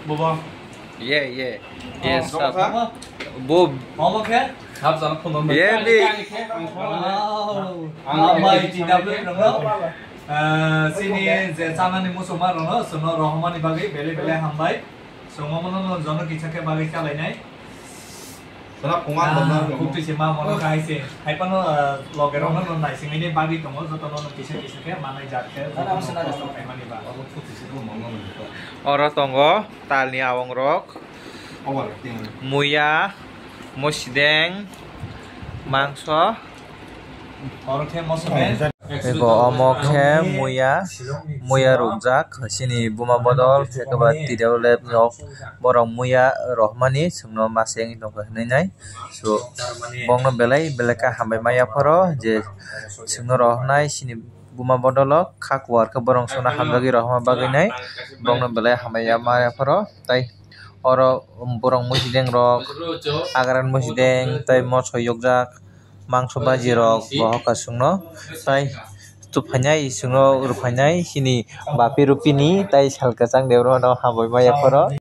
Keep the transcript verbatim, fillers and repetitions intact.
Bobo. Ye, ye. Ye, Oh, sir. Doksa? Bo. Mama khe? Hap jana phone number. Ye, bi. Wow. Ang Hambai ang T W rokno. Ah, sini je chanani muchungma rokno, sono rohormani bagwi bele bele hambai. Sono mono no jono kisa khe bagwi chalainai. Sana phunga Ah, bomna khuk twi se ma mono khai se. Hai phano, ah, loge rokno no naisingwi ni bagwi tongo, joto no kisa kisa khe manai jat khe, joto no kosto khaimani ba. Oro tongo talni awong rok. Muya, mosideng, mangso. Oro khe moso be. Eko omo khe muya, muya rukjak, chini buma bodol, thekeba T W F rok, borok muya rohormani chwngno masa wngwi tongkha hinwi nai. So, bongno belai belai khe hambai ma yapharo je chwngno rohornai chini buma bodolo kha kuar khe borok chwngno hamjagwi rohorma bagwi nai, bongno belai hambai ma yapharo. Tai oro borok musideng rok, agran musideng, tai moso yokjak, mangso baji rok, bo hoka chwngno tai tuphainai, chwngno rwphainai, chini bapi rupini tai sal kwchang de oro no hambai ma yapharo.